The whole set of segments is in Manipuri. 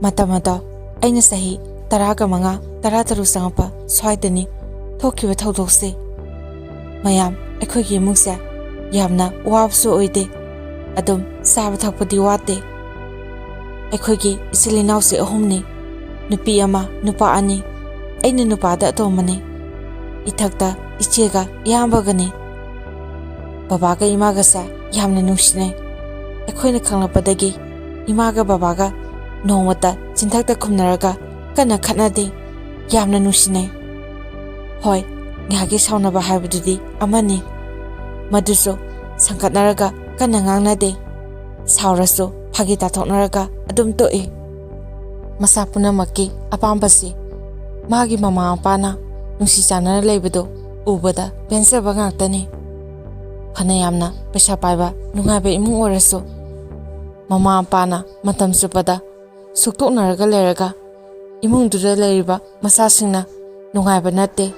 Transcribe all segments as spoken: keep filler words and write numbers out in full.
ꯃꯇꯝ ꯑꯗꯣ ꯑꯩꯅ ꯆꯍꯤ ꯇꯔꯥꯒ ꯃꯉꯥ, ꯇꯔꯥ ꯇꯔꯨꯛ ꯆꯪꯉꯛꯄ ꯁ꯭ꯋꯥꯏꯗꯅꯤ ꯊꯣꯛꯈꯤꯕ ꯊꯧꯗꯣꯛꯁꯦ꯫ ꯃꯌꯥꯝ, ꯑꯩꯈꯣꯏꯒꯤ ꯏꯃꯨꯡꯁꯦ ꯌꯥꯝꯅ ꯋꯥꯕꯁꯨ ꯑꯣꯏꯗꯦ, ꯑꯗꯨꯝ ꯆꯥꯕ ꯊꯛꯄꯗꯤ ꯋꯥꯠꯇꯦ꯫ ꯑꯩꯈꯣꯏꯒꯤ ꯏꯆꯤꯜ ꯏꯅꯥꯎꯁꯦ ꯑꯍꯨꯝꯅꯤ, ꯅꯨꯄꯤ ꯑꯃ, ꯅꯨꯄꯥ ꯑꯅꯤ꯫ ꯑꯩꯅ ꯅꯨꯄꯥꯗ ꯑꯇꯣꯝꯕꯅꯤ꯫ ꯏꯊꯛꯇ ꯏꯆꯦꯒ ꯏꯌꯥꯝꯕꯒꯅꯤ꯫ ꯕꯕꯥꯒ ꯏꯃꯥꯒꯁꯦ ꯌꯥꯝꯅ ꯅꯨꯡꯁꯤꯅꯩ꯫ ꯑꯩꯈꯣꯏꯅ ꯈꯪꯂꯛꯄꯗꯒꯤ ꯏꯃꯥꯒ ꯕꯕꯥꯒ ꯅꯣꯡꯃꯇ ꯆꯤꯟꯊꯛꯇ ꯈꯨꯝꯅꯔꯒ ꯀꯟꯅ ꯈꯠꯅꯗꯦ꯫ ꯌꯥꯝꯅ ꯅꯨꯡꯁꯤꯅꯩ꯫ ꯍꯣꯏ, ꯉꯥꯏꯍꯥꯛꯀꯤ ꯁꯥꯎꯅꯕ ꯍꯥꯏꯕꯗꯨꯗꯤ ꯑꯃꯅꯤ, ꯃꯗꯨꯁꯨ ꯁꯪꯒꯠꯅꯔꯒ ꯀꯟꯅ ꯉꯥꯡꯅꯗꯦ꯫ ꯁꯥꯎꯔꯁꯨ ꯐꯥꯒꯤ ꯇꯥꯊꯣꯛꯅꯔꯒ ꯑꯗꯨꯝ ꯇꯣꯛꯏ꯫ ꯃꯆꯥ ꯄꯨꯝꯅꯃꯛꯀꯤ ꯑꯄꯥꯝꯕꯁꯤ ꯃꯥꯒꯤ ꯃꯃꯥ ꯃꯄꯥꯅ ꯅꯨꯡꯁꯤ ꯆꯥꯟꯅꯅ ꯂꯩꯕꯗꯨ ꯎꯕꯗ ꯄꯦꯟꯖꯕ ꯉꯥꯛꯇꯅꯤ꯫ ꯐꯅ ꯌꯥꯝꯅ ꯄꯩꯁꯥ ꯄꯥꯏꯕ, ꯅꯨꯡꯉꯥꯏꯕ ꯏꯃꯨꯡ ꯑꯣꯏꯔꯁꯨ, ꯃꯃꯥ ꯃꯄꯥꯅ ꯃꯇꯝ ꯆꯨꯞꯄꯗ ꯁꯨꯛꯇꯣꯛꯅꯔꯒ ꯂꯩꯔꯒ ꯏꯃꯨꯡꯗꯨꯗ ꯂꯩꯔꯤꯕ ꯃꯆꯥꯁꯤꯡꯅ ꯅꯨꯡꯉꯥꯏꯕ ꯅꯠꯇꯦ꯫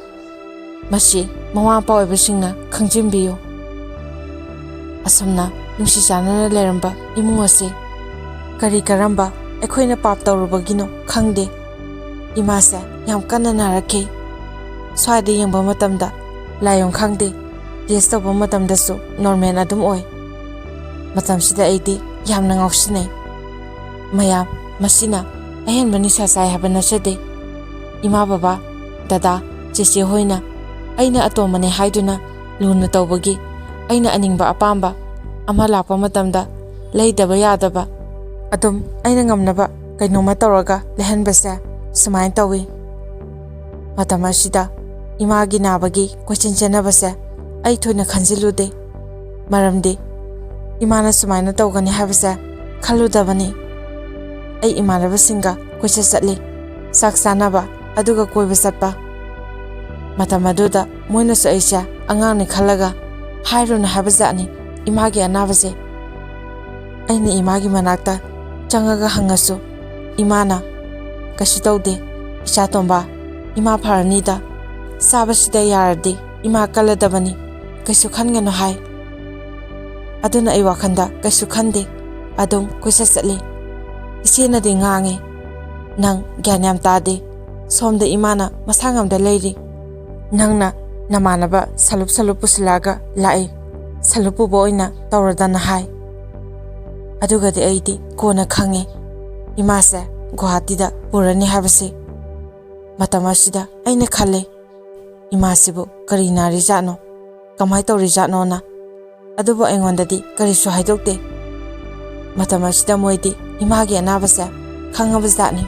ꯃꯁꯤ ꯃꯃꯥ ꯃꯄꯥ ꯑꯣꯏꯕꯁꯤꯡꯅ ꯈꯪꯖꯤꯟꯕꯤꯌꯨ꯫ ꯑꯁꯨꯝꯅ ꯅꯨꯡꯁꯤ ꯆꯥꯟꯅꯅ ꯂꯩꯔꯝꯕ ꯏꯃꯨꯡ ꯑꯁꯤ ꯀꯔꯤ ꯀꯔꯝꯕ ꯑꯩꯈꯣꯏꯅ ꯄꯥꯞ ꯇꯧꯔꯨꯕꯒꯤꯅꯣ ꯈꯪꯗꯦ, ꯏꯃꯥꯁꯦ ꯌꯥꯝ ꯀꯟꯅ ꯅꯥꯔꯛꯈꯤ꯫ ꯁ꯭ꯋꯥꯏꯗ ꯌꯦꯡꯕ ꯃꯇꯝꯗ ꯂꯥꯏꯑꯣꯡ ꯈꯪꯗꯦ, ꯇꯦꯁ ꯇꯧꯕ ꯃꯇꯝꯗꯁꯨ ꯅꯣꯔꯃꯦꯜ ꯑꯗꯨꯝ ꯑꯣꯏ꯫ ꯃꯇꯝꯁꯤꯗ ꯑꯩꯗꯤ ꯌꯥꯝꯅ ꯉꯥꯎꯁꯤꯟꯅꯩ꯫ ꯃꯌꯥꯝ, ꯃꯁꯤꯅ ꯑꯍꯦꯟꯕ ꯅꯤꯁꯥ ꯆꯥꯏ ꯍꯥꯏꯕ ꯅꯠꯆꯗꯦ꯫ ꯏꯃꯥ ꯕꯕꯥ, ꯗꯗꯥ, ꯆꯦꯆꯦ ꯍꯣꯏꯅ ꯑꯩꯅ ꯑꯇꯣꯝꯕꯅꯦ ꯍꯥꯏꯗꯨꯅ ꯂꯨꯅ ꯇꯧꯕꯒꯤ ꯑꯩꯅ ꯑꯅꯤꯡꯕ ꯑꯄꯥꯝꯕ ꯑꯃ ꯂꯥꯛꯄ ꯃꯇꯝꯗ ꯂꯩꯗꯕ ꯌꯥꯗꯕ, ꯑꯗꯨꯝ ꯑꯩꯅ ꯉꯝꯅꯕ ꯀꯩꯅꯣꯝꯃ ꯇꯧꯔꯒ ꯂꯩꯍꯟꯕꯁꯦ ꯁꯨꯃꯥꯏꯅ ꯇꯧꯏ꯫ ꯃꯇꯝ ꯑꯁꯤꯗ ꯏꯃꯥꯒꯤ ꯅꯥꯕꯒꯤ ꯀꯣꯏꯆꯦꯟ ꯆꯦꯟꯅꯕꯁꯦ ꯑꯩ ꯊꯣꯏꯅ ꯈꯟꯖꯤꯜꯂꯨꯗꯦ, ꯃꯔꯝꯗꯤ ꯏꯃꯥꯅ ꯁꯨꯃꯥꯏꯅ ꯇꯧꯒꯅꯤ ꯍꯥꯏꯕꯁꯦ ꯈꯜꯂꯨꯗꯕꯅꯤ꯫ ꯑꯩ ꯏꯃꯥꯟꯅꯕꯁꯤꯡꯒ ꯀꯣꯏꯆꯠ ꯆꯠꯂꯤ, ꯆꯥꯛ ꯆꯥꯅꯕ, ꯑꯗꯨꯒ ꯀꯣꯏꯕ ꯆꯠꯄ꯫ ꯃꯇꯝ ꯑꯗꯨꯗ ꯃꯣꯏꯅꯁꯨ ꯑꯩꯁꯦ ꯑꯉꯥꯡꯅꯤ ꯈꯜꯂꯒ ꯍꯥꯏꯔꯨꯅꯨ ꯍꯥꯏꯕ ꯖꯥꯠꯅꯤ ꯏꯃꯥꯒꯤ ꯑꯅꯥꯕꯁꯦ꯫ ꯑꯩꯅ ꯏꯃꯥꯒꯤ ꯃꯅꯥꯛꯇ ꯆꯪꯉꯒ ꯍꯪꯉꯁꯨ ꯏꯃꯥꯅ, "ꯀꯩꯁꯨ ꯇꯧꯗꯦ ꯏꯆꯥꯇꯣꯝꯕ, ꯏꯃꯥ ꯐꯔꯅꯤꯗ, ꯆꯥꯕꯁꯤꯗ ꯌꯥꯔꯗꯤ ꯏꯃꯥ ꯀꯜꯂꯗꯕꯅꯤ, ꯀꯩꯁꯨ ꯈꯟꯒꯅꯨ" ꯍꯥꯏ꯫ ꯑꯗꯨꯅ ꯑꯩ ꯋꯥꯈꯜꯗ ꯀꯩꯁꯨ ꯈꯟꯗꯦ, ꯑꯗꯨꯝ ꯀꯣꯏꯆꯠ ꯆꯠꯂꯤ꯫ ꯏꯆꯦꯅꯗꯤ ꯉꯥꯡꯉꯤ, "ꯅꯪ ꯒ꯭ꯌꯥꯟ ꯌꯥꯝ ꯇꯥꯗꯦ꯫ ꯁꯣꯝꯗ ꯏꯃꯥꯅ ꯃꯁꯥ ꯉꯝꯗ ꯂꯩꯔꯤ꯫ ꯅꯪꯅ ꯅꯃꯥꯟꯅꯕ ꯁꯂꯨꯞ ꯁꯂꯨꯞ ꯄꯨꯁꯤꯜꯂꯛꯑꯒ ꯂꯥꯛꯏ꯫ ꯁꯂꯨꯞ ꯄꯨꯕ ꯑꯣꯏꯅ ꯇꯧꯔꯗꯅ" ꯍꯥꯏ꯫ ꯑꯗꯨꯒꯗꯤ ꯑꯩꯗꯤ ꯀꯣꯟꯅ ꯈꯪꯉꯦ, ꯏꯃꯥꯁꯦ ꯒꯨꯋꯥꯍꯥꯇꯤꯗ ꯄꯨꯔꯅꯤ ꯍꯥꯏꯕꯁꯦ꯫ ꯃꯇꯝ ꯑꯁꯤꯗ ꯑꯩꯅ ꯈꯜꯂꯦ, "ꯏꯃꯥꯁꯤꯕꯨ ꯀꯔꯤ ꯅꯥꯔꯤꯖꯥꯠꯅꯣ? ꯀꯃꯥꯏ ꯇꯧꯔꯤꯖꯥꯠꯅꯣꯅ?" ꯑꯗꯨꯕꯨ ꯑꯩꯉꯣꯟꯗꯗꯤ ꯀꯔꯤꯁꯨ ꯍꯥꯏꯗꯣꯛꯇꯦ꯫ ꯃꯇꯝ ꯑꯁꯤꯗ ꯃꯣꯏꯗꯤ ꯏꯃꯥꯒꯤ ꯑꯅꯥꯕꯁꯦ ꯈꯪꯉꯕ ꯖꯥꯠꯅꯤ꯫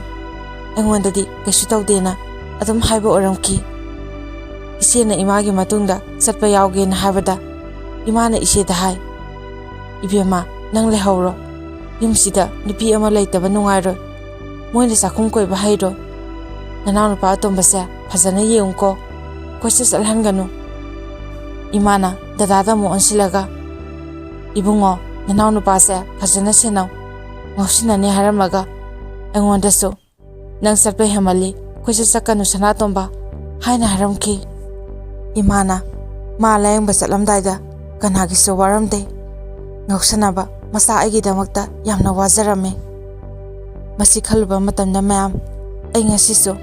ꯑꯩꯉꯣꯟꯗꯗꯤ ꯀꯩꯁꯨ ꯇꯧꯗꯦꯅ ꯑꯗꯨꯝ ꯍꯥꯏꯕ ꯑꯣꯏꯔꯝꯈꯤ꯫ ꯏꯆꯦꯅ ꯏꯃꯥꯒꯤ ꯃꯇꯨꯡꯗ ꯆꯠꯄ ꯌꯥꯎꯒꯦꯅ ꯍꯥꯏꯕꯗ, ꯏꯃꯥꯅ ꯏꯆꯦꯗ ꯍꯥꯏ, "ꯏꯕꯦꯝꯃ, ꯅꯪ ꯂꯩꯍꯧꯔꯣ꯫ ꯌꯨꯝꯁꯤꯗ ꯅꯨꯄꯤ ꯑꯃ ꯂꯩꯇꯕ ꯅꯨꯡꯉꯥꯏꯔꯣꯏ꯫ ꯃꯣꯏꯅ ꯆꯥꯛꯈꯨꯝ ꯀꯣꯏꯕ ꯍꯩꯔꯣꯏ꯫ ꯅꯅꯥꯎꯅꯨꯄꯥ ꯑꯇꯣꯝꯕꯁꯦ ꯐꯖꯅ ꯌꯦꯡꯉꯨꯀꯣ꯫ ꯀꯣꯏꯆꯠ ꯆꯠꯍꯟꯒꯅꯨ꯫" ꯏꯃꯥꯅ ꯗꯗꯥꯗ ꯑꯃꯨꯛ ꯑꯣꯟꯁꯤꯜꯂꯒ, "ꯏꯕꯨꯡꯉꯣ, ꯅꯅꯥꯎꯅꯨꯄꯥꯁꯦ ꯐꯖꯅ ꯁꯦꯟꯅꯧ꯫ ꯉꯥꯎꯁꯤꯟꯅꯅꯤ ꯍꯥꯏꯔꯝꯃꯒ ꯑꯩꯉꯣꯟꯗꯁꯨ 'ꯅꯪ ꯆꯠꯄ ꯍꯦꯟꯃꯜꯂꯤ, ꯀꯣꯏꯆꯠ ꯆꯠꯀꯅꯨ ꯁꯅꯥꯇꯣꯝꯕ' ꯍꯥꯏꯅ ꯍꯥꯏꯔꯝꯈꯤ꯫" ꯏꯃꯥꯅ ꯃꯥ ꯂꯥꯌꯦꯡꯕ ꯆꯠꯂꯝꯗꯥꯏꯗ ꯀꯅꯥꯒꯤꯁꯨ ꯋꯥꯔꯝꯗꯦ꯫ ꯉꯥꯎꯁꯟꯅꯕ ꯃꯆꯥ ꯑꯩꯒꯤꯗꯃꯛꯇ ꯌꯥꯝꯅ ꯋꯥꯖꯔꯝꯃꯤ꯫ ꯃꯁꯤ ꯈꯜꯂꯨꯕ ꯃꯇꯝꯗ ꯃꯌꯥꯝ, ꯑꯩ ꯉꯁꯤꯁꯨ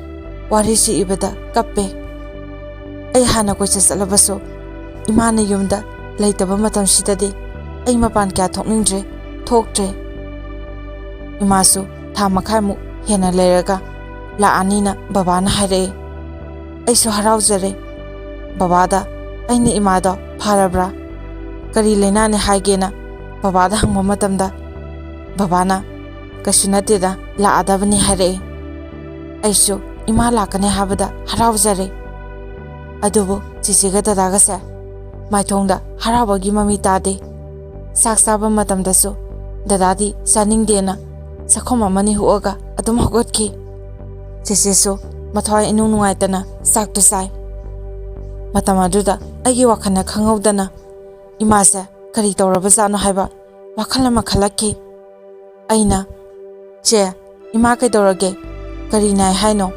ꯋꯥꯔꯤꯁꯤ ꯏꯕꯗ ꯀꯞꯄꯦ꯫ ꯑꯩ ꯍꯥꯟꯅ ꯀꯣꯏꯆꯠ ꯆꯠꯂꯕꯁꯨ, ꯏꯃꯥꯅ ꯌꯨꯝꯗ ꯂꯩꯇꯕ ꯃꯇꯝꯁꯤꯗꯗꯤ ꯑꯩ ꯃꯄꯥꯟ ꯀꯌꯥ ꯊꯣꯛꯅꯤꯡꯗ꯭ꯔꯦ, ꯊꯣꯛꯇ꯭ꯔꯦ꯫ ꯏꯃꯥꯁꯨ ꯊꯥ ꯃꯈꯥꯏꯃꯨꯛ ꯍꯦꯟꯅ ꯂꯩꯔꯒ ꯂꯥꯛꯑꯅꯤꯅ ꯕꯕꯥꯅ ꯍꯥꯏꯔꯛꯑꯦ꯫ ꯑꯩꯁꯨ ꯍꯔꯥꯎꯖꯔꯦ꯫ ꯕꯕꯥꯗ ꯑꯩꯅ ꯏꯃꯥꯗꯣ ꯐꯔꯕ꯭ꯔꯥ, ꯀꯔꯤ ꯂꯥꯏꯅꯥꯅꯦ ꯍꯥꯏꯒꯦꯅ ꯕꯕꯥꯗ ꯍꯪꯕ ꯃꯇꯝꯗ, ꯕꯕꯥꯅ "ꯀꯩꯁꯨ ꯅꯠꯇꯦꯗ, ꯂꯥꯛꯑꯗꯕꯅꯤ" ꯍꯥꯏꯔꯛꯑꯦ꯫ ꯑꯩꯁꯨ ꯏꯃꯥ ꯂꯥꯛꯀꯅꯤ ꯍꯥꯏꯕꯗ ꯍꯔꯥꯎꯖꯔꯦ꯫ ꯑꯗꯨꯕꯨ ꯆꯦꯆꯦꯒ ꯗꯗꯥꯒꯁꯦ ꯃꯥꯏꯊꯣꯡꯗ ꯍꯔꯥꯎꯕꯒꯤ ꯃꯃꯤ ꯇꯥꯗꯦ꯫ ꯆꯥꯛ ꯆꯥꯕ ꯃꯇꯝꯗꯁꯨ ꯗꯗꯥꯗꯤ ꯆꯥꯅꯤꯡꯗꯦꯅ ꯆꯥꯛꯈꯨꯝ ꯑꯃꯅꯤ ꯍꯨꯛꯑꯒ ꯑꯗꯨꯝ ꯍꯧꯒꯠꯈꯤ꯫ ꯆꯦꯆꯦꯁꯨ ꯃꯊ꯭ꯋꯥꯏ ꯏꯅꯨꯡ ꯅꯨꯡꯉꯥꯏꯇꯅ ꯆꯥꯛꯇꯨ ꯆꯥꯏ꯫ ꯃꯇꯝ ꯑꯗꯨꯗ ꯑꯩꯒꯤ ꯋꯥꯈꯜꯅ ꯈꯪꯍꯧꯗꯅ ꯏꯃꯥꯁꯦ ꯀꯔꯤ ꯇꯧꯔꯕꯖꯥꯠꯅꯣ ꯍꯥꯏꯕ ꯋꯥꯈꯜ ꯑꯃ ꯈꯜꯂꯛꯈꯤ꯫ ꯑꯩꯅ, "ꯆꯦ, ꯏꯃꯥ ꯀꯩꯗꯧꯔꯒꯦ? ꯀꯔꯤ ꯅꯥꯏ ꯍꯥꯏꯅꯣ?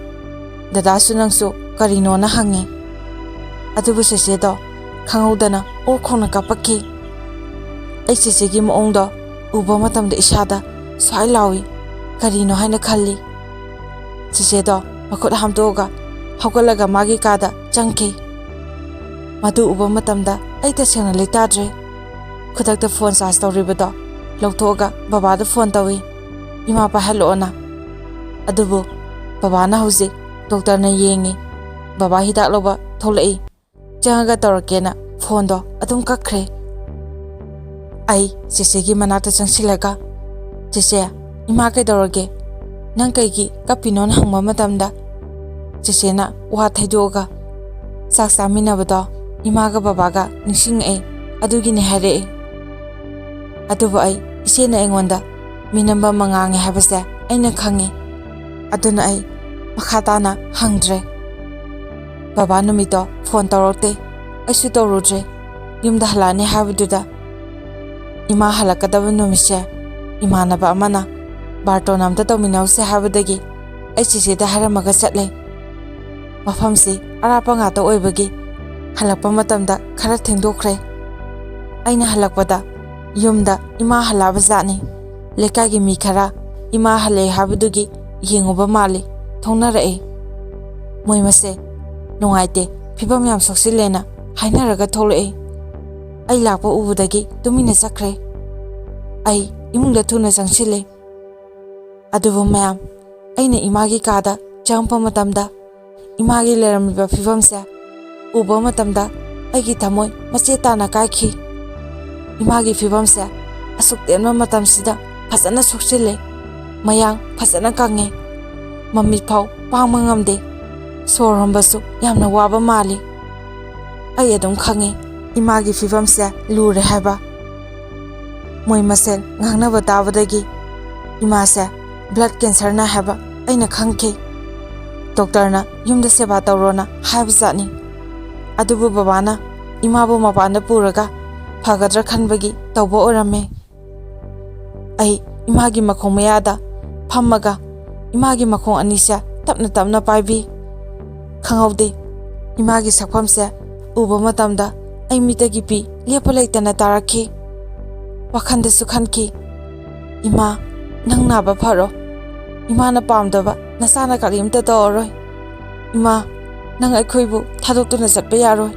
ꯗꯗꯥꯁꯨ ꯅꯪꯁꯨ ꯀꯔꯤꯅꯣꯅ ꯍꯪꯉꯦ꯫" ꯑꯗꯨꯕꯨ ꯆꯦꯆꯦꯗꯣ ꯈꯪꯍꯧꯗꯅ ꯑꯣꯛ ꯈꯣꯡꯅ ꯀꯥꯞꯄꯛꯈꯤ꯫ ꯑꯩ ꯆꯦꯆꯦꯒꯤ ꯃꯑꯣꯡꯗꯣ ꯎꯕ ꯃꯇꯝꯗ ꯏꯁꯥꯗ ꯁ꯭ꯋꯥꯏ ꯂꯥꯎꯏ꯫ ꯀꯔꯤꯅꯣ ꯍꯥꯏꯅ ꯈꯜꯂꯤ꯫ ꯆꯦꯆꯦꯗꯣ ꯃꯈꯨꯠ ꯍꯥꯝꯗꯣꯛꯑꯒ ꯍꯧꯒꯠꯂꯒ ꯃꯥꯒꯤ ꯀꯥꯗ ꯆꯪꯈꯤ꯫ ꯃꯗꯨ ꯎꯕ ꯃꯇꯝꯗ ꯑꯩ ꯇꯁꯦꯡꯅ ꯂꯩꯇꯥꯗ꯭ꯔꯦ꯫ ꯈꯨꯗꯛꯇ ꯐꯣꯟ ꯆꯥꯔꯖ ꯇꯧꯔꯤꯕꯗꯣ ꯂꯧꯊꯣꯛꯑꯒ ꯕꯕꯥꯗ ꯐꯣꯟ ꯇꯧꯏ, ꯏꯃꯥ ꯄꯥꯏꯍꯜꯂꯛꯑꯣꯅ꯫ ꯑꯗꯨꯕꯨ ꯕꯕꯥꯅ ꯍꯧꯖꯤꯛ ꯗꯣꯛꯇꯔꯅ ꯌꯦꯡꯉꯤ꯫ ꯕꯕꯥ ꯍꯤꯗꯥꯛ ꯂꯧꯕ ꯊꯣꯛꯂꯛꯏ꯫ ꯆꯪꯉꯒ ꯇꯧꯔꯛꯀꯦꯅ ꯐꯣꯟꯗꯣ ꯑꯗꯨꯝ ꯀꯛꯈ꯭ꯔꯦ꯫ ꯑꯩ ꯆꯦꯆꯦꯒꯤ ꯃꯅꯥꯛꯇ ꯆꯪꯁꯤꯜꯂꯒ, "ꯆꯦꯆꯦ, ꯏꯃꯥ ꯀꯩꯗꯧꯔꯒꯦ? ꯅꯪ ꯀꯩꯒꯤ ꯀꯞꯄꯤꯅꯣꯅ?" ꯍꯪꯕ ꯃꯇꯝꯗ ꯆꯦꯆꯦꯅ ꯋꯥ ꯊꯩꯗꯣꯛꯑꯒ, "ꯆꯥꯛ ꯆꯥꯃꯤꯟꯅꯕꯗꯣ ꯏꯃꯥꯒ ꯕꯕꯥꯒ ꯅꯤꯡꯁꯤꯡꯉꯛꯑꯦ, ꯑꯗꯨꯒꯤꯅꯦ" ꯍꯥꯏꯔꯛꯑꯦ꯫ ꯑꯗꯨꯕꯨ ꯑꯩ, ꯏꯆꯦꯅ ꯑꯩꯉꯣꯟꯗ ꯃꯤꯅꯝꯕ ꯑꯃ ꯉꯥꯡꯉꯦ ꯍꯥꯏꯕꯁꯦ ꯑꯩꯅ ꯈꯪꯉꯤ꯫ ꯑꯗꯨꯅ ꯑꯩ ꯃꯈꯥ ꯇꯥꯅ ꯍꯪꯗ꯭ꯔꯦ꯫ ꯕꯕꯥ ꯅꯨꯃꯤꯠꯇꯣ ꯐꯣꯟ ꯇꯧꯔꯛꯇꯦ, ꯑꯩꯁꯨ ꯇꯧꯔꯨꯗ꯭ꯔꯦ꯫ ꯌꯨꯝꯗ ꯍꯜꯂꯛꯑꯅꯤ ꯍꯥꯏꯕꯗꯨꯗ, ꯏꯃꯥ ꯍꯜꯂꯛꯀꯗꯕ ꯅꯨꯃꯤꯠꯁꯦ ꯏꯃꯥꯟꯅꯕ ꯑꯃꯅ ꯕꯥꯔꯇꯣꯟ ꯑꯝꯇ ꯇꯧꯃꯤꯟꯅꯧꯁꯦ ꯍꯥꯏꯕꯗꯒꯤ ꯑꯩ ꯆꯦꯆꯦꯗ ꯍꯥꯏꯔꯝꯃꯒ ꯆꯠꯂꯦ꯫ ꯃꯐꯝꯁꯤ ꯑꯔꯥꯞꯄ ꯉꯥꯛꯇ ꯑꯣꯏꯕꯒꯤ ꯍꯜꯂꯛꯄ ꯃꯇꯝꯗ ꯈꯔ ꯊꯦꯡꯗꯣꯛꯈ꯭ꯔꯦ꯫ ꯑꯩꯅ ꯍꯜꯂꯛꯄꯗ ꯌꯨꯝꯗ ꯏꯃꯥ ꯍꯜꯂꯛꯑꯕ ꯖꯥꯠꯅꯤ꯫ ꯂꯩꯀꯥꯏꯒꯤ ꯃꯤ ꯈꯔ ꯏꯃꯥ ꯍꯜꯂꯛꯑꯦ ꯍꯥꯏꯕꯗꯨꯒꯤ ꯌꯦꯡꯉꯨꯕ ꯃꯥꯜꯂꯤ, ꯊꯣꯛꯅꯔꯛꯑꯦ꯫ ꯃꯣꯏ ꯃꯁꯦ ꯅꯨꯡꯉꯥꯏꯇꯦ, ꯐꯤꯕꯝ ꯌꯥꯝ ꯁꯣꯛꯆꯤꯜꯂꯦꯅ ꯍꯥꯏꯅꯔꯒ ꯊꯣꯛꯂꯛꯑꯦ꯫ ꯑꯩ ꯂꯥꯛꯄ ꯎꯕꯗꯒꯤ ꯇꯨꯃꯤꯟꯅ ꯆꯠꯈ꯭ꯔꯦ꯫ ꯑꯩ ꯏꯃꯨꯡꯗ ꯊꯨꯅ ꯆꯪꯁꯤꯜꯂꯦ꯫ ꯑꯗꯨꯕꯨ ꯃꯌꯥꯝ, ꯑꯩꯅ ꯏꯃꯥꯒꯤ ꯀꯥꯗ ꯆꯪꯉꯛꯄ ꯃꯇꯝꯗ ꯏꯃꯥꯒꯤ ꯂꯩꯔꯝꯃꯤꯕ ꯐꯤꯕꯝꯁꯦ ꯎꯕ ꯃꯇꯝꯗ ꯑꯩꯒꯤ ꯊꯃꯣꯏ ꯃꯆꯦꯠ ꯇꯥꯅ ꯀꯥꯏꯈꯤ꯫ ꯏꯃꯥꯒꯤ ꯐꯤꯕꯝꯁꯦ ꯑꯁꯨꯛ ꯇꯦꯟꯕ ꯃꯇꯝꯁꯤꯗ ꯐꯖꯅ ꯁꯣꯛꯆꯤꯜꯂꯦ꯫ ꯃꯌꯥꯡ ꯐꯖꯅ ꯀꯪꯉꯦ꯫ ꯃꯃꯤꯠ ꯐꯥꯎ ꯄꯥꯡꯕ ꯉꯝꯗꯦ꯫ ꯁꯣꯔ ꯍꯣꯟꯕꯁꯨ ꯌꯥꯝꯅ ꯋꯥꯕ ꯃꯥꯜꯂꯤ꯫ ꯑꯩ ꯑꯗꯨꯝ ꯈꯪꯉꯤ ꯏꯃꯥꯒꯤ ꯐꯤꯕꯝꯁꯦ ꯂꯨꯔꯦ ꯍꯥꯏꯕ꯫ ꯃꯣꯏ ꯃꯁꯦꯜ ꯉꯥꯡꯅꯕ ꯇꯥꯕꯗꯒꯤ ꯏꯃꯥꯁꯦ ꯕ꯭ꯂꯗ ꯀꯦꯟꯁꯔꯅ ꯍꯥꯏꯕ ꯑꯩꯅ ꯈꯪꯈꯤ꯫ ꯗꯣꯛꯇꯔꯅ ꯌꯨꯝꯗ ꯁꯦꯕꯥ ꯇꯧꯔꯣꯅ ꯍꯥꯏꯕꯖꯥꯠꯅꯤ꯫ ꯑꯗꯨꯕꯨ ꯕꯕꯥꯅ ꯏꯃꯥꯕꯨ ꯃꯄꯥꯟꯗ ꯄꯨꯔꯒ ꯐꯒꯗ꯭ꯔꯥ ꯈꯟꯕꯒꯤ ꯇꯧꯕ ꯑꯣꯏꯔꯝꯃꯦ꯫ ꯑꯩ ꯏꯃꯥꯒꯤ ꯃꯈꯣꯡ ꯃꯌꯥꯗ ꯐꯝꯃꯒ ꯏꯃꯥꯒꯤ ꯃꯈꯣꯡ ꯑꯅꯤꯁꯦ ꯇꯞꯅ ꯇꯞꯅ ꯄꯥꯏꯕꯤ꯫ ꯈꯪꯍꯧꯗꯦ, ꯏꯃꯥꯒꯤ ꯁꯛꯐꯝꯁꯦ ꯎꯕ ꯃꯇꯝꯗ ꯑꯩ ꯃꯤꯠꯇꯒꯤ ꯄꯤ ꯂꯦꯞꯄ ꯂꯩꯇꯅ ꯇꯥꯔꯛꯈꯤ꯫ ꯋꯥꯈꯜꯗꯁꯨ ꯈꯟꯈꯤ, "ꯏꯃꯥ, ꯅꯪ ꯅꯥꯕ ꯐꯔꯣ, ꯏꯃꯥꯅ ꯄꯥꯝꯗꯕ ꯅꯆꯥꯅ ꯀꯔꯤꯝꯇ ꯇꯧꯔꯔꯣꯏ꯫ ꯏꯃꯥ, ꯅꯪ ꯑꯩꯈꯣꯏꯕꯨ ꯊꯥꯗꯣꯛꯇꯨꯅ ꯆꯠꯄ ꯌꯥꯔꯣꯏ꯫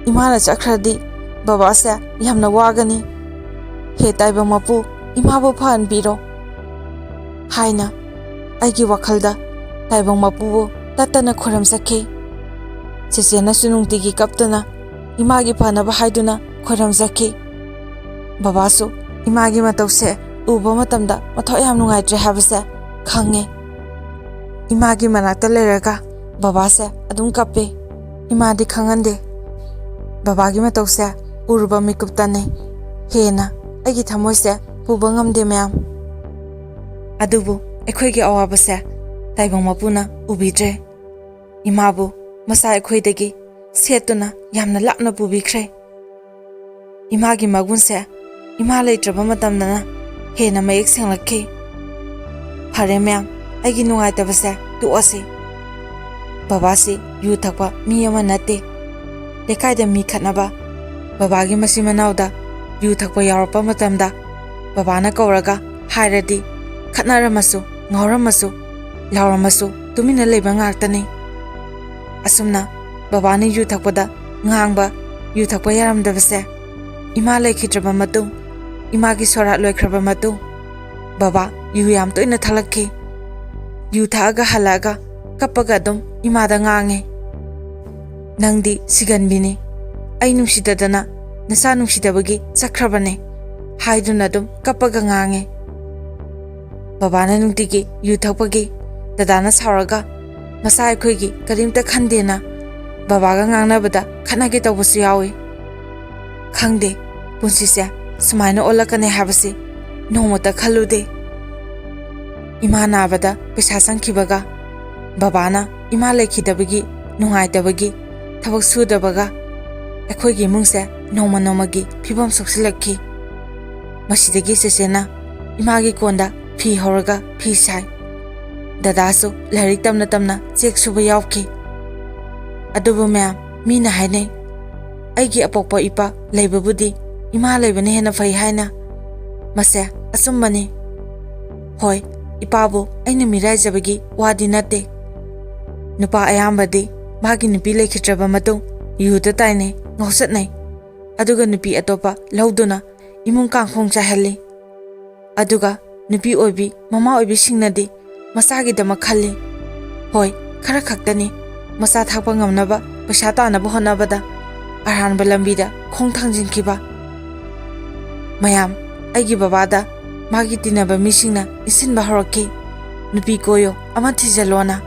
ꯏꯃꯥꯅ ꯆꯠꯈ꯭ꯔꯗꯤ ꯕꯕꯥꯁꯦ ꯌꯥꯝꯅ ꯋꯥꯒꯅꯤ꯫ ꯍꯦ ꯇꯥꯏꯕꯪ ꯃꯄꯨ, ꯏꯃꯥꯕꯨ ꯐꯍꯟꯕꯤꯔꯣ" ꯍꯥꯏꯅ ꯑꯩꯒꯤ ꯋꯥꯈꯜꯗ ꯇꯥꯏꯕꯪ ꯃꯄꯨꯕꯨ ꯇꯠꯇꯅ ꯈꯣꯏꯔꯝꯖꯈꯤ꯫ ꯆꯦꯆꯦꯅꯁꯨ ꯅꯨꯡꯇꯤꯒꯤ ꯀꯞꯇꯨꯅ ꯏꯃꯥꯒꯤ ꯐꯅꯕ ꯍꯥꯏꯗꯨꯅ ꯈꯣꯏꯔꯝꯖꯈꯤ꯫ ꯕꯕꯥꯁꯨ ꯏꯃꯥꯒꯤ ꯃꯇꯧꯁꯦ ꯎꯕ ꯃꯇꯝꯗ ꯃꯊ꯭ꯋꯥꯏ ꯌꯥꯝ ꯅꯨꯡꯉꯥꯏꯇ꯭ꯔꯦ ꯍꯥꯏꯕꯁꯦ ꯈꯪꯉꯦ꯫ ꯏꯃꯥꯒꯤ ꯃꯅꯥꯛꯇ ꯂꯩꯔꯒ ꯕꯕꯥꯁꯦ ꯑꯗꯨꯝ ꯀꯞꯄꯦ꯫ ꯏꯃꯥꯗꯤ ꯈꯪꯍꯟꯗꯦ꯫ ꯕꯕꯥꯒꯤ ꯃꯇꯧꯁꯦ ꯎꯔꯨꯕ ꯃꯤꯀꯨꯞꯇꯅꯦ ꯍꯦꯟꯅ ꯑꯩꯒꯤ ꯊꯃꯣꯏꯁꯦ ꯄꯨꯕ ꯉꯝꯗꯦ ꯃꯌꯥꯝ꯫ ꯑꯗꯨꯕꯨ ꯑꯩꯈꯣꯏꯒꯤ ꯑꯋꯥꯕꯁꯦ ꯇꯥꯏꯕꯪ ꯃꯄꯨꯅ ꯎꯕꯤꯗ꯭ꯔꯦ꯫ ꯏꯃꯥꯕꯨ ꯃꯆꯥ ꯑꯩꯈꯣꯏꯗꯒꯤ ꯁꯦꯠꯇꯨꯅ ꯌꯥꯝꯅ ꯂꯥꯞꯅ ꯄꯨꯕꯤꯈ꯭ꯔꯦ꯫ ꯏꯃꯥꯒꯤ ꯃꯒꯨꯟꯁꯦ ꯏꯃꯥ ꯂꯩꯇ꯭ꯔꯕ ꯃꯇꯝꯗꯅ ꯍꯦꯟꯅ ꯃꯌꯦꯛ ꯁꯦꯡꯂꯛꯈꯤ꯫ ꯐꯔꯦ ꯃꯌꯥꯝ, ꯑꯩꯒꯤ ꯅꯨꯡꯉꯥꯏꯇꯕꯁꯦ ꯇꯣꯛꯑꯁꯤ꯫ ꯕꯕꯥꯁꯤ ꯌꯨ ꯊꯛꯄ ꯃꯤ ꯑꯃ ꯅꯠꯇꯦ꯫ ꯂꯩꯀꯥꯏꯗ ꯃꯤ ꯈꯠꯅꯕ, ꯕꯕꯥꯒꯤ ꯃꯆꯤꯟ ꯃꯅꯥꯎꯗ ꯌꯨ ꯊꯛꯄ ꯌꯥꯎꯔꯛꯄ ꯃꯇꯝꯗ ꯕꯕꯥꯅ ꯀꯧꯔꯒ ꯍꯥꯏꯔꯗꯤ ꯈꯠꯅꯔꯝꯃꯁꯨ, ꯉꯥꯎꯔꯝꯃꯁꯨ, ꯂꯥꯎꯔꯝꯃꯁꯨ ꯇꯨꯃꯤꯟꯅ ꯂꯩꯕ ꯉꯥꯛꯇꯅꯤ꯫ ꯑꯁꯨꯝꯅ ꯕꯕꯥꯅ ꯌꯨ ꯊꯛꯄꯗ ꯉꯥꯡꯕ, ꯌꯨ ꯊꯛꯄ ꯌꯥꯔꯝꯗꯕꯁꯦ ꯏꯃꯥ ꯂꯩꯈꯤꯗ꯭ꯔꯕ ꯃꯇꯨꯡ, ꯏꯃꯥꯒꯤ ꯁꯣꯔꯥꯠ ꯂꯣꯏꯈ꯭ꯔꯕ ꯃꯇꯨꯡ ꯕꯕꯥ ꯌꯨ ꯌꯥꯝ ꯇꯣꯏꯅ ꯊꯛꯂꯛꯈꯤ꯫ ꯌꯨ ꯊꯛꯑꯒ ꯍꯜꯂꯛꯑꯒ ꯀꯞꯄꯒ ꯑꯗꯨꯝ ꯏꯃꯥꯗ ꯉꯥꯡꯉꯦ, "ꯅꯪꯗꯤ ꯁꯤꯒꯟꯕꯤꯅꯤ, ꯑꯩ ꯅꯨꯡꯁꯤꯗꯗꯅ ꯅꯆꯥ ꯅꯨꯡꯁꯤꯗꯕꯒꯤ ꯆꯠꯈ꯭ꯔꯕꯅꯦ" ꯍꯥꯏꯗꯨꯅ ꯑꯗꯨꯝ ꯀꯞꯄꯒ ꯉꯥꯡꯉꯦ꯫ ꯕꯕꯥꯅ ꯅꯨꯡꯇꯤꯒꯤ ꯌꯨ ꯊꯛꯄꯒꯤ ꯗꯗꯥꯅ ꯁꯥꯎꯔꯒ ꯃꯆꯥ ꯑꯩꯈꯣꯏꯒꯤ ꯀꯔꯤꯝꯇ ꯈꯟꯗꯦꯅ ꯕꯕꯥꯒ ꯉꯥꯡꯅꯕꯗ ꯈꯠꯅꯒꯦ ꯇꯧꯕꯁꯨ ꯌꯥꯎꯏ꯫ ꯈꯪꯗꯦ, ꯄꯨꯟꯁꯤꯁꯦ ꯁꯨꯃꯥꯏꯅ ꯑꯣꯜꯂꯛꯀꯅꯤ ꯍꯥꯏꯕꯁꯤ ꯅꯣꯡꯃꯇ ꯈꯜꯂꯨꯗꯦ꯫ ꯏꯃꯥ ꯅꯥꯕꯗ ꯄꯩꯁꯥ ꯆꯪꯈꯤꯕꯒ, ꯕꯕꯥꯅ ꯏꯃꯥ ꯂꯩꯈꯤꯗꯕꯒꯤ ꯅꯨꯡꯉꯥꯏꯇꯕꯒꯤ ꯊꯕꯛ ꯁꯨꯗꯕꯒ ꯑꯩꯈꯣꯏꯒꯤ ꯏꯃꯨꯡꯁꯦ ꯅꯣꯡꯃ ꯅꯣꯡꯃꯒꯤ ꯐꯤꯕꯝ ꯁꯣꯛꯆꯤꯜꯂꯛꯈꯤ꯫ ꯃꯁꯤꯗꯒꯤ ꯆꯦꯆꯦꯅ ꯏꯃꯥꯒꯤ ꯀꯣꯟꯗ ꯐꯤ ꯍꯧꯔꯒ ꯐꯤ ꯁꯥꯏ꯫ ꯗꯗꯥꯁꯨ ꯂꯥꯏꯔꯤꯛ ꯇꯝꯅ ꯇꯝꯅ ꯆꯦꯛ ꯁꯨꯕ ꯌꯥꯎꯈꯤ꯫ ꯑꯗꯨꯕꯨ ꯃꯌꯥꯝ, ꯃꯤꯅ ꯍꯥꯏꯅꯩ, "ꯑꯩꯒꯤ ꯑꯄꯣꯛꯄ ꯏꯄꯥ ꯂꯩꯕꯕꯨꯗꯤ ꯏꯃꯥ ꯂꯩꯕꯅ ꯍꯦꯟꯅ ꯐꯩ" ꯍꯥꯏꯅ꯫ ꯃꯁꯦ ꯑꯆꯨꯝꯕꯅꯤ꯫ ꯍꯣꯏ, ꯏꯄꯥꯕꯨ ꯑꯩꯅ ꯃꯤꯔꯥꯏꯖꯕꯒꯤ ꯋꯥꯗꯤ ꯅꯠꯇꯦ꯫ ꯅꯨꯄꯥ ꯑꯌꯥꯝꯕꯗꯤ ꯃꯥꯒꯤ ꯅꯨꯄꯤ ꯂꯩꯈꯤꯗ꯭ꯔꯕ ꯃꯇꯨꯡ ꯌꯨꯗ ꯇꯥꯏꯅꯩ, ꯉꯥꯎꯆꯠꯅꯩ, ꯑꯗꯨꯒ ꯅꯨꯄꯤ ꯑꯇꯣꯞꯄ ꯂꯧꯗꯨꯅ ꯏꯃꯨꯡ ꯀꯥꯡꯈꯣꯡ ꯆꯥꯏꯍꯜꯂꯤ꯫ ꯑꯗꯨꯒ ꯅꯨꯄꯤ ꯑꯣꯏꯕꯤ ꯃꯃꯥ ꯑꯣꯏꯕꯤꯁꯤꯡꯅꯗꯤ ꯃꯆꯥꯒꯤꯗꯃꯛ ꯈꯜꯂꯤ꯫ ꯍꯣꯏ, ꯈꯔ ꯈꯛꯇꯅꯤ ꯃꯆꯥ ꯊꯥꯛꯄ ꯉꯝꯅꯕ ꯄꯩꯁꯥ ꯇꯥꯟꯅꯕ ꯍꯣꯠꯅꯕꯗ ꯑꯔꯥꯟꯕ ꯂꯝꯕꯤꯗ ꯈꯣꯡ ꯊꯥꯡꯖꯤꯟꯈꯤꯕ꯫ ꯃꯌꯥꯝ, ꯑꯩꯒꯤ ꯕꯕꯥꯗ ꯃꯥꯒꯤ ꯇꯤꯟꯅꯕ ꯃꯤꯁꯤꯡꯅ ꯏꯟꯁꯤꯟꯕ ꯍꯧꯔꯛꯈꯤ, "ꯅꯨꯄꯤ ꯀꯣꯏꯌꯣ, ꯑꯃ ꯊꯤꯖꯜꯂꯣꯅ"꯫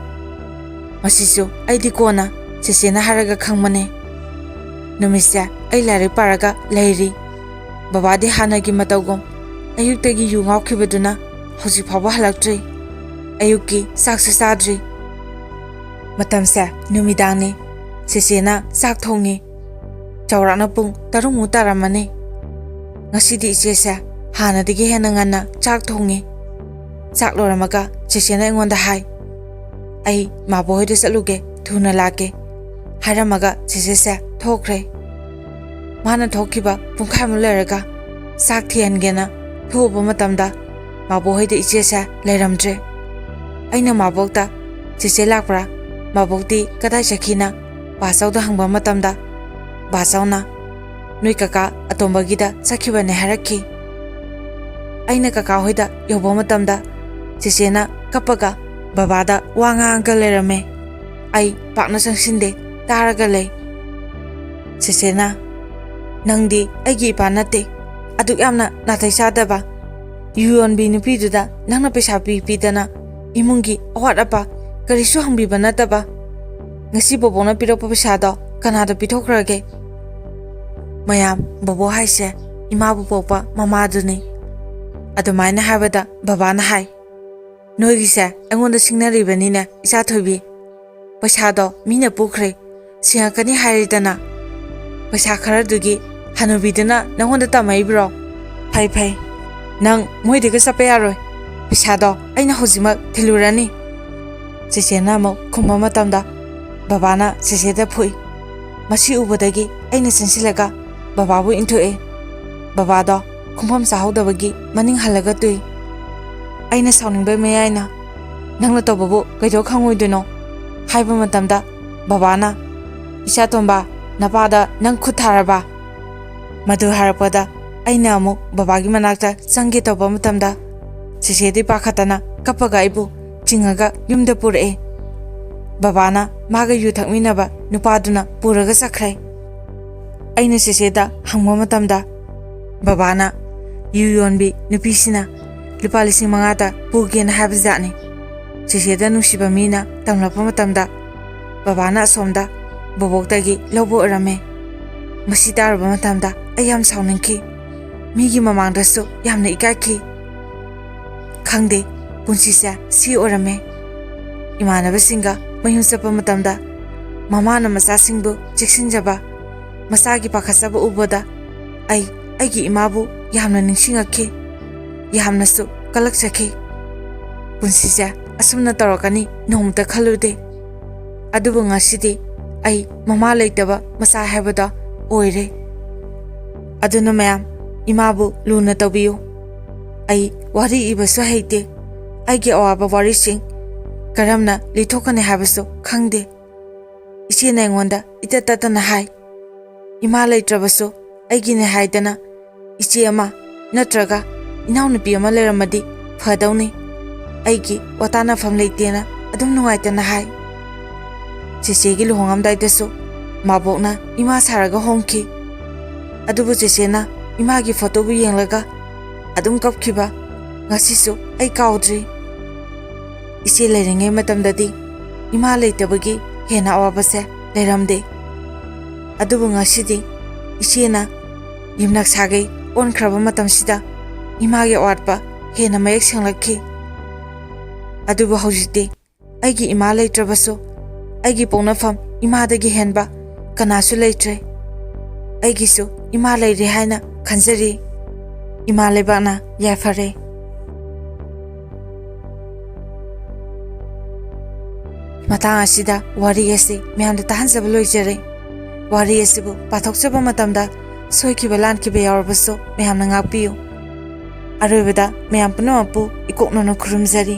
ꯃꯁꯤꯁꯨ ꯑꯩꯗꯤ ꯀꯣꯟꯅ ꯆꯦꯆꯦꯅ ꯍꯥꯏꯔꯒ ꯈꯪꯕꯅꯦ꯫ ꯅꯨꯃꯤꯠꯁꯦ ꯑꯩ ꯂꯥꯏꯔꯤꯛ ꯄꯥꯔꯒ ꯂꯩꯔꯤ꯫ ꯕꯕꯥꯗꯤ ꯍꯥꯟꯅꯒꯤ ꯃꯇꯧꯒꯨꯝ ꯑꯌꯨꯛꯇꯒꯤ ꯌꯨ ꯉꯥꯎꯈꯤꯕꯗꯨꯅ ꯍꯧꯖꯤꯛ ꯐꯥꯎꯕ ꯍꯜꯂꯛꯇ꯭ꯔꯤ꯫ ꯑꯌꯨꯛꯀꯤ ꯆꯥꯛꯁꯨ ꯆꯥꯗ꯭ꯔꯤ꯫ ꯃꯇꯝꯁꯦ ꯅꯨꯃꯤꯗꯥꯡꯅꯤ꯫ ꯆꯦꯆꯦꯅ ꯆꯥꯛ ꯊꯣꯡꯉꯤ꯫ ꯆꯥꯎꯔꯥꯛꯅ ꯄꯨꯡ ꯇꯔꯨꯛꯃꯨꯛ ꯇꯥꯔꯝꯃꯅꯤ꯫ ꯉꯁꯤꯗꯤ ꯏꯆꯦꯁꯦ ꯍꯥꯟꯅꯗꯒꯤ ꯍꯦꯟꯅ ꯉꯟꯅ ꯆꯥꯛ ꯊꯣꯡꯉꯤ꯫ ꯆꯥꯛ ꯂꯣꯏꯔꯝꯃꯒ ꯆꯦꯆꯦꯅ ꯑꯩꯉꯣꯟꯗ ꯍꯥꯏ, "ꯑꯩ ꯃꯥꯕꯣ ꯍꯣꯏꯗ ꯆꯠꯂꯨꯒꯦ, ꯊꯨꯅ ꯂꯥꯛꯀꯦ" ꯍꯥꯏꯔꯝꯃꯒ ꯆꯦꯆꯦꯁꯦ ꯊꯣꯛꯈ꯭ꯔꯦ꯫ ꯃꯥꯅ ꯊꯣꯛꯈꯤꯕ ꯄꯨꯡꯈꯥꯏꯃꯨꯛ ꯂꯩꯔꯒ ꯆꯥꯛ ꯊꯤꯍꯟꯒꯦꯅ ꯊꯣꯛꯎꯕ ꯃꯇꯝꯗ ꯃꯥꯕꯣꯛ ꯍꯣꯏꯗ ꯏꯆꯦꯁꯦ ꯂꯩꯔꯝꯗ꯭ꯔꯦ꯫ ꯑꯩꯅ ꯃꯥꯕꯣꯛꯇ, "ꯆꯦꯆꯦ ꯂꯥꯛꯄ꯭ꯔꯥ? ꯃꯥꯕꯣꯛꯇꯤ ꯀꯗꯥꯏ ꯆꯠꯈꯤꯅ?" ꯕꯥꯆꯧꯗ ꯍꯪꯕ ꯃꯇꯝꯗ ꯕꯥꯆꯧꯅ, "ꯅꯣꯏ ꯀꯀꯥ ꯑꯇꯣꯝꯕꯒꯤꯗ ꯆꯠꯈꯤꯕꯅꯦ" ꯍꯥꯏꯔꯛꯈꯤ꯫ ꯑꯩꯅ ꯀꯀꯥ ꯍꯣꯏꯗ ꯌꯧꯕ ꯃꯇꯝꯗ ꯆꯦꯆꯦꯅ ꯀꯞꯄꯒ ꯕꯕꯥꯗ ꯋꯥ ꯉꯥꯡꯉꯒ ꯂꯩꯔꯝꯃꯦ꯫ ꯑꯩ ꯄꯥꯛꯅ ꯆꯪꯁꯤꯟꯗꯦ, ꯇꯥꯔꯒ ꯂꯩ꯫ ꯆꯦꯆꯦꯅ, "ꯅꯪꯗꯤ ꯑꯩꯒꯤ ꯏꯄꯥ ꯅꯠꯇꯦ, ꯑꯗꯨꯛ ꯌꯥꯝꯅ ꯅꯥꯇꯩ ꯆꯥꯗꯕ꯫ ꯌꯨ ꯌꯣꯟꯕꯤ ꯅꯨꯄꯤꯗꯨꯗ ꯅꯪꯅ ꯄꯩꯁꯥ ꯄꯤ ꯄꯤꯗꯅ ꯏꯃꯨꯡꯒꯤ ꯑꯋꯥꯠ ꯑꯄꯥ ꯀꯔꯤꯁꯨ ꯍꯪꯕꯤꯕ ꯅꯠꯇꯕ꯫ ꯉꯁꯤ ꯕꯣꯕꯣꯛꯅ ꯄꯤꯔꯛꯄ ꯄꯩꯁꯥꯗꯣ ꯀꯅꯥꯗ ꯄꯤꯊꯣꯛꯈ꯭ꯔꯒꯦ?" ꯃꯌꯥꯝ, ꯕꯣꯕꯣꯛ ꯍꯥꯏꯁꯦ ꯏꯃꯥꯕꯨ ꯄꯣꯛꯄ ꯃꯃꯥꯗꯨꯅꯤ꯫ ꯑꯗꯨꯃꯥꯏꯅ ꯍꯥꯏꯕꯗ ꯕꯕꯥꯅ ꯍꯥꯏ, "ꯅꯣꯏꯒꯤꯁꯦ ꯑꯩꯉꯣꯟꯗ ꯁꯤꯡꯅꯔꯤꯕꯅꯤꯅꯦ, ꯏꯆꯥ ꯊꯣꯏꯕꯤ꯫ ꯄꯩꯁꯥꯗꯣ ꯃꯤꯅ ꯄꯨꯈ꯭ꯔꯦ, ꯁꯤꯡꯉꯛꯀꯅꯤ ꯍꯥꯏꯔꯤꯗꯅ꯫ ꯄꯩꯁꯥ ꯈꯔꯗꯨꯒꯤ ꯍꯅꯨꯕꯤꯗꯨꯅ ꯅꯪꯉꯣꯟꯗ ꯇꯝꯃꯛꯏꯕ꯭ꯔꯣ? ꯐꯩ, ꯐꯩ꯫ ꯅꯪ ꯃꯣꯏꯗꯒ ꯆꯠꯄ ꯌꯥꯔꯣꯏ꯫ ꯄꯩꯁꯥꯗꯣ ꯑꯩꯅ ꯍꯧꯖꯤꯛꯃꯛ ꯊꯤꯜꯂꯨꯔꯅꯤ꯫" ꯆꯦꯆꯦꯅ ꯑꯃꯨꯛ ꯈꯨꯝꯕ ꯃꯇꯝꯗ ꯕꯕꯥꯅ ꯆꯦꯆꯦꯗ ꯐꯨꯏ꯫ ꯃꯁꯤ ꯎꯕꯗꯒꯤ ꯑꯩꯅ ꯆꯦꯟꯁꯤꯜꯂꯒ ꯕꯕꯥꯕꯨ ꯏꯟꯊꯣꯛꯑꯦ꯫ ꯕꯕꯥꯗꯣ ꯈꯣꯡꯐꯝ ꯆꯥꯍꯧꯗꯕꯒꯤ ꯃꯅꯤꯡ ꯍꯜꯂꯒ ꯇꯨꯏ꯫ ꯑꯩꯅ ꯁꯥꯎꯅꯤꯡꯕꯩ ꯃꯌꯥꯏꯅ, "ꯅꯪꯅ ꯇꯧꯕꯕꯨ ꯀꯩꯗꯧ ꯈꯪꯉꯣꯏꯗꯣꯏꯅꯣ?" ꯍꯥꯏꯕ ꯃꯇꯝꯗ, ꯕꯕꯥꯅ, "ꯏꯆꯥꯇꯣꯝꯕ, ꯅꯄꯥꯗ ꯅꯪ ꯈꯨꯠ ꯊꯥꯔꯕ?" ꯃꯗꯨ ꯍꯥꯏꯔꯛꯄꯗ, ꯑꯩꯅ ꯑꯃꯨꯛ ꯕꯕꯥꯒꯤ ꯃꯅꯥꯛꯇ ꯆꯪꯒꯦ ꯇꯧꯕ ꯃꯇꯝꯗ, ꯆꯦꯆꯦꯗꯤ ꯄꯥꯈꯠꯇꯅ ꯀꯞꯄꯒ ꯑꯩꯕꯨ ꯆꯤꯡꯉꯒ ꯌꯨꯝꯗ ꯄꯨꯔꯛꯑꯦ꯫ ꯕꯕꯥꯅ ꯃꯥꯒ ꯌꯨ ꯊꯛꯃꯤꯟꯅꯕ ꯅꯨꯄꯥꯗꯨꯅ ꯄꯨꯔꯒ ꯆꯠꯈ꯭ꯔꯦ꯫ ꯑꯩꯅ ꯆꯦꯆꯦꯗ ꯍꯪꯕ ꯃꯇꯝꯗ, ꯕꯕꯥꯅ ꯌꯨ ꯌꯣꯟꯕꯤ ꯅꯨꯄꯤꯁꯤꯅ ꯂꯨꯄꯥ ꯂꯤꯁꯤꯡ ꯃꯉꯥꯗ ꯄꯨꯒꯦꯅ ꯍꯥꯏꯕ ꯖꯥꯠꯅꯤ꯫ ꯆꯦꯆꯦꯗ ꯅꯨꯡꯁꯤꯕ ꯃꯤꯅ ꯇꯝꯂꯛꯄ ꯃꯇꯝꯗ, ꯕꯕꯥꯅ ꯑꯁꯣꯝꯗ ꯕꯣꯕꯣꯛꯇꯒꯤ ꯂꯧꯕ ꯑꯣꯏꯔꯝꯃꯦ꯫ ꯃꯁꯤ ꯇꯥꯔꯨꯕ ꯃꯇꯝꯗ ꯑꯩ ꯌꯥꯝ ꯁꯥꯎꯅꯤꯡꯈꯤ꯫ ꯃꯤꯒꯤ ꯃꯃꯥꯡꯗꯁꯨ ꯌꯥꯝꯅ ꯏꯀꯥꯏꯈꯤ꯫ ꯈꯪꯗꯦ, ꯄꯨꯟꯁꯤꯁꯦ ꯁꯤ ꯑꯣꯏꯔꯝꯃꯦ꯫ ꯏꯃꯥꯟꯅꯕꯁꯤꯡꯒ ꯃꯌꯨꯝ ꯆꯠꯄ ꯃꯇꯝꯗ, ꯃꯃꯥꯅ ꯃꯆꯥꯁꯤꯡꯕꯨ ꯆꯦꯛꯁꯤꯟꯖꯕ, ꯃꯆꯥꯒꯤ ꯄꯥꯈꯠꯆꯕ ꯎꯕꯗ, ꯑꯩ ꯑꯩꯒꯤ ꯏꯃꯥꯕꯨ ꯌꯥꯝꯅ ꯅꯤꯡꯁꯤꯡꯉꯛꯈꯤ, ꯌꯥꯝꯅꯁꯨ ꯀꯂꯛꯆꯈꯤ꯫ ꯄꯨꯟꯁꯤꯁꯦ ꯑꯁꯨꯝꯅ ꯇꯧꯔꯛꯀꯅꯤ ꯅꯣꯡꯃꯇ ꯈꯜꯂꯨꯗꯦ꯫ ꯑꯗꯨꯕꯨ ꯉꯁꯤꯗꯤ ꯑꯩ ꯃꯃꯥ ꯂꯩꯇꯕ ꯃꯆꯥ ꯍꯥꯏꯕꯗꯣ ꯑꯣꯏꯔꯦ꯫ ꯑꯗꯨꯅ ꯃꯌꯥꯝ, ꯏꯃꯥꯕꯨ ꯂꯨꯅ ꯇꯧꯕꯤꯌꯨ꯫ ꯑꯩ ꯋꯥꯔꯤ ꯏꯕꯁꯨ ꯍꯩꯇꯦ꯫ ꯑꯩꯒꯤ ꯑꯋꯥꯕ ꯋꯥꯔꯤꯁꯤꯡ ꯀꯔꯝꯅ ꯂꯤꯊꯣꯛꯀꯅꯤ ꯍꯥꯏꯕꯁꯨ ꯈꯪꯗꯦ꯫ ꯏꯆꯦꯅ ꯑꯩꯉꯣꯟꯗ ꯏꯇꯠ ꯇꯠꯇꯅ ꯍꯥꯏ, "ꯏꯃꯥ ꯂꯩꯇ꯭ꯔꯕꯁꯨ ꯑꯩꯒꯤꯅꯦ ꯍꯥꯏꯗꯅ ꯏꯆꯦ ꯑꯃ ꯅꯠꯇ꯭ꯔꯒ ꯏꯅꯥꯎꯅꯨꯄꯤ ꯑꯃ ꯂꯩꯔꯝꯃꯗꯤ ꯐꯗꯧꯅꯤ꯫ ꯑꯩꯒꯤ ꯋꯥꯇꯥꯅꯐꯝ ꯂꯩꯇꯦꯅ ꯑꯗꯨꯝ ꯅꯨꯡꯉꯥꯏꯇꯅ ꯍꯥꯏ꯫" ꯆꯦꯆꯦꯒꯤ ꯂꯨꯍꯣꯡꯉꯝꯗꯥꯏꯗꯁꯨ ꯃꯥꯕꯣꯛꯅ ꯏꯃꯥ ꯁꯥꯔꯒ ꯍꯣꯡꯈꯤ꯫ ꯑꯗꯨꯕꯨ ꯆꯦꯆꯦꯅ ꯏꯃꯥꯒꯤ ꯐꯣꯇꯣꯕꯨ ꯌꯦꯡꯂꯒ ꯑꯗꯨꯝ ꯀꯞꯈꯤꯕ ꯉꯁꯤꯁꯨ ꯑꯩ ꯀꯥꯎꯗ꯭ꯔꯤ꯫ ꯏꯆꯦ ꯂꯩꯔꯤꯉꯩ ꯃꯇꯝꯗꯗꯤ ꯏꯃꯥ ꯂꯩꯇꯕꯒꯤ ꯍꯦꯟꯅ ꯑꯋꯥꯕꯁꯦ ꯂꯩꯔꯝꯗꯦ꯫ ꯑꯗꯨꯕꯨ ꯉꯁꯤꯗꯤ ꯏꯆꯦꯅ ꯌꯨꯝꯅꯛ ꯁꯥꯒꯩ ꯑꯣꯟꯈ꯭ꯔꯕ ꯃꯇꯝꯁꯤꯗ ꯏꯃꯥꯒꯤ ꯑꯋꯥꯠꯄ ꯍꯦꯟꯅ ꯃꯌꯦꯛ ꯁꯦꯡꯂꯛꯈꯤ꯫ ꯑꯗꯨꯕꯨ ꯍꯧꯖꯤꯛꯇꯤ ꯑꯩꯒꯤ ꯏꯃꯥ ꯂꯩꯇ꯭ꯔꯕꯁꯨ, ꯑꯩꯒꯤ ꯄꯣꯛꯅꯐꯝ ꯏꯃꯥꯗꯒꯤ ꯍꯦꯟꯕ ꯀꯅꯥꯁꯨ ꯂꯩꯇ꯭ꯔꯦ꯫ ꯑꯩꯒꯤꯁꯨ ꯏꯃꯥ ꯂꯩꯔꯦ ꯍꯥꯏꯅ ꯈꯟꯖꯔꯤ꯫ ꯏꯃꯥ ꯂꯩꯕꯥꯛꯅ ꯌꯥꯏꯐꯔꯦ꯫ ꯃꯇꯥꯡ ꯑꯁꯤꯗ ꯋꯥꯔꯤ ꯑꯁꯤ ꯃꯌꯥꯝꯗ ꯇꯥꯍꯟꯖꯕ ꯂꯣꯏꯖꯔꯦ꯫ ꯋꯥꯔꯤ ꯑꯁꯤꯕꯨ ꯄꯥꯊꯣꯛꯆꯕ ꯃꯇꯝꯗ ꯁꯣꯏꯈꯤꯕ ꯂꯥꯟꯈꯤꯕ ꯌꯥꯎꯔꯕꯁꯨ ꯃꯌꯥꯝꯅ ꯉꯥꯛꯄꯤꯌꯨ꯫ ꯑꯔꯣꯏꯕꯗ ꯃꯌꯥꯝ ꯄꯨꯝꯅꯃꯛꯄꯨ ꯏꯀꯣꯛꯅꯅ ꯈꯨꯔꯨꯝꯖꯔꯤ꯫